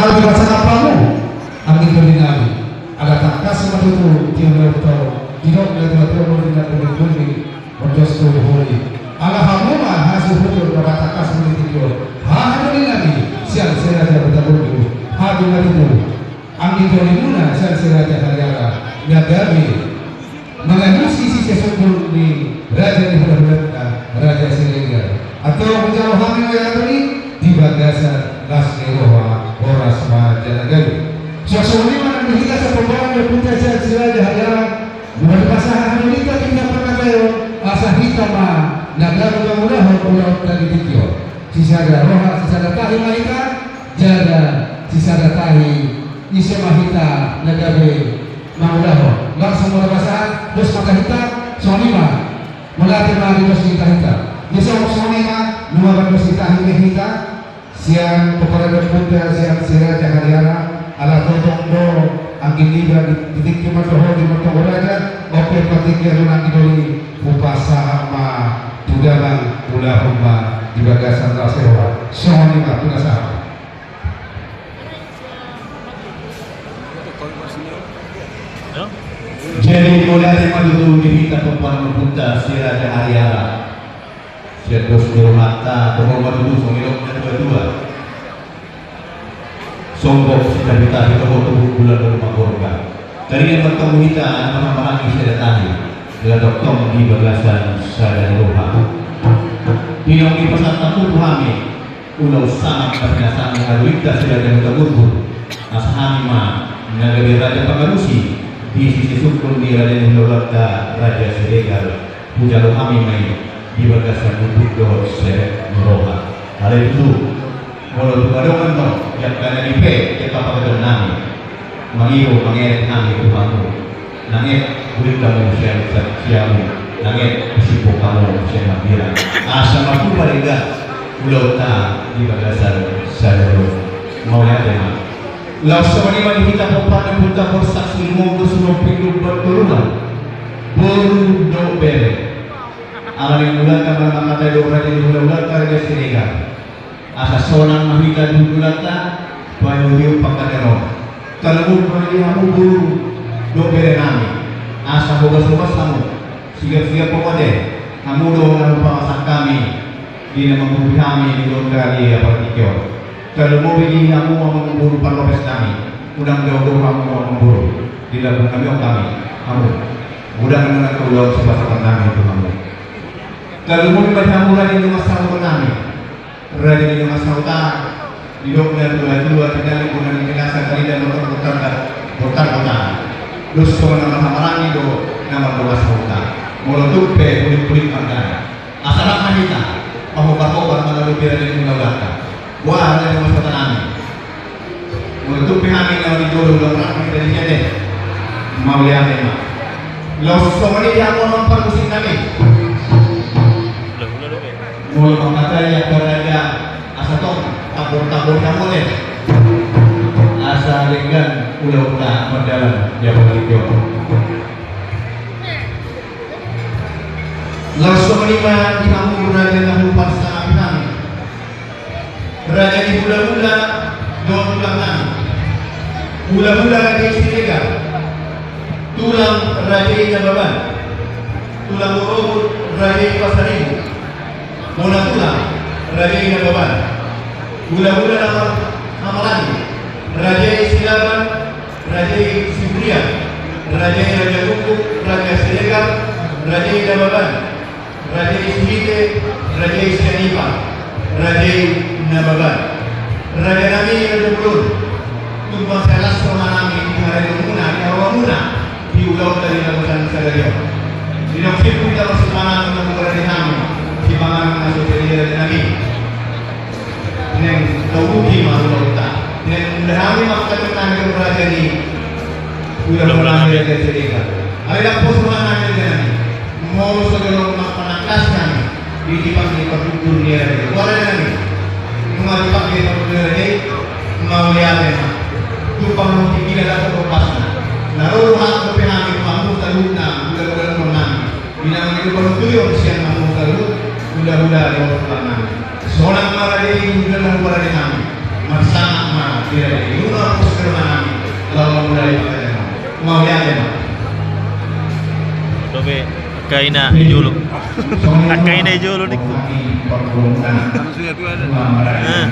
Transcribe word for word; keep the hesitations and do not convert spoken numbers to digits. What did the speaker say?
Di pasangapanmu, anggi doli nami, ala tangkas ma tutu tiur ni utor, didok na tuatua, doli na doli, ondos tu holi. Ala hamu ma hasuhuton, ala tangkas ma di tingki on, haha doli nami, sian si Raja Hutauruk, hami ma tutu anggi dolimuna sian si Raja Hariara, na gabe mangalusi sisungkul ni raja ni hulahulanta, Raja Siregar. Antong hujalo hami ma i, Raja, di bagasan las ni roha, horas ma jala gabe. Suang songon i ma nang di hita sapomparan ni ompunta sian si Raja Hariara, molo dipasahat hamu hita di hita parmataion, asa hita ma na gabe mangulahon ulaonta di tingki on. Sisada roha, sisada tahi ma hita, jala sisada tahi, ise ma hita na gabe mangulahon. Langsung molo pasahat, dos ma hita, songon i ma. Mauliate ma di dos ni hita hita. Di songon i ma, nunga mandos ni tahi ma hita, sian pomparan ni ompunta sian si Raja Hariara, ala tongtong do anggi niba di, di tingki mandok ho di mandok raja, oke, patingki on anggi doli, hupasahat ma tu damang, ulahon ma di bagasan las ni roha. Songon i ma, tu na sahat. Jadi, mauliate ma tutu di hita pomparan ni ompunta si Raja Hariara. Sian dos ni rohanta, toho ma tutu songon nidok ni natuatua. Songgop sitapi-tapi, toho tubu bulan rumah gorga. Tadi na martemu hita, na marhahamaranggi, sada tahi, laos tongtong di bagasan sada roha. Di naung dipasahat hamu tu hami, ulaon sangap na pinasahat ni haluinta si Raja Hutauruk, asa hami ma na gabe raja pangalusi di sisungkul ni raja ni hulahulanta, Raja Siregar. Hujalo hami ma i di bagasan umpuk dohot serep ni roha. Alai tutu, molo tung adong annon, i angka na di pe, i angka pangidoan nami, mangido mangelek hami tu hamu. Nang et bulik hamu sian, sian, nang et husimbung hamu sian hambirang. Asa martupa denggan ulaonta di bagasan sada roha. Mauliate ma. Laos songon i ma di hita pomparan ni ompunta Borsak Silumondo Sinumping Lumban Toruan, boru dohot bere. Ala ni mulanta ma na mangkatai dohot raja ni hulahulanta, Raja Siregar. Asa sonang ma hita di hundulanta, paihutihut pangkataion on. Tarlumobi ma di hamu boru dohot bere nami. Asa hobasoba hamu, sigapsigap hamu ate. Hamu do na hupasahat hami di na manghurupi hami di ulaonta di apala tingki on. Tarlumobi di hamu amangboru parlopes nami. Unang dao do hamu amangboru, di lambung nami on hami, hamu. Unang na ulaon sipasahaton nami tu hamu. Tarlumobi ma di hamu raja ni dongan sahuta nami. Raja ni dongan sahuta, didok na tuatua, tinallik bona ni tinasa, tarida motor, botar, botar kota. Dos songon na marhahamaranggi do na mardongan sahuta. Molo tung pe hulinghuling mardalan, asa rap ma hita pahobarhobar mangalusi raja ni hulahulanta. Boha raja ni dongan sahuta nami? Molo tung pe hami na di jolo, ulaon rap ma hita di sian i. Mauliate ma. Laos songon i di hamu amang parmusik nami. Molo mangkatai angka raja, asa tong tambor-tambor hamu ate. Asa denggan ulaonta mardalan di apala tingki on. Laos songon i ma di hamu raja na huparsangapi hami. Raja ni hulahula dohot tulang nami. Hulahula Raja i Siregar. Tulang Raja i Nababan. Tulang Borobot Raja i Pasaribu. Bona tulang Raja i Nababan. Hulahula na marhahamaranggi, Raja i Silaban, Raja i Siburian, Raja i Raja Gukguk, Raja Siregar, Raja i Nababan, Raja i Sihite, Raja i Sianipar, Raja i Nababan. Raja nami Raja Bolon, tung bangsa las roha nami di harajaonmuna, di haroamuna, di ulaonta di na bagasan sadari on. Di naung simpul hita marsipanganon, na huparade hami sipanganon na so jadi, raja nami. Naeng tauduti ma ulaonta. Naeng mula hami mangkatai nami raja ni hulahula nami Raja Siregar. Alai ndang pos roha nami, raja nami, molo so jolo marpanangkas hami di tipak ni parhundul ni raja i. Boha raja nami? Nunga tipak ni parhundul ni raja i. Mauliate ma. Tumpang ma tingkina, dapot ombasna. Na ro rohanta dope hami tu hamu saluhutna, hulahula nami. Di na mangido parhundul on sian hamu saluhut, hulahula dohot tulang nami. Sonang ma raja i, hulahula na huparade nami. Marsangap ma di raja i. Dope, angka ina i jolo. Angka ina i jolo ningku. Eh.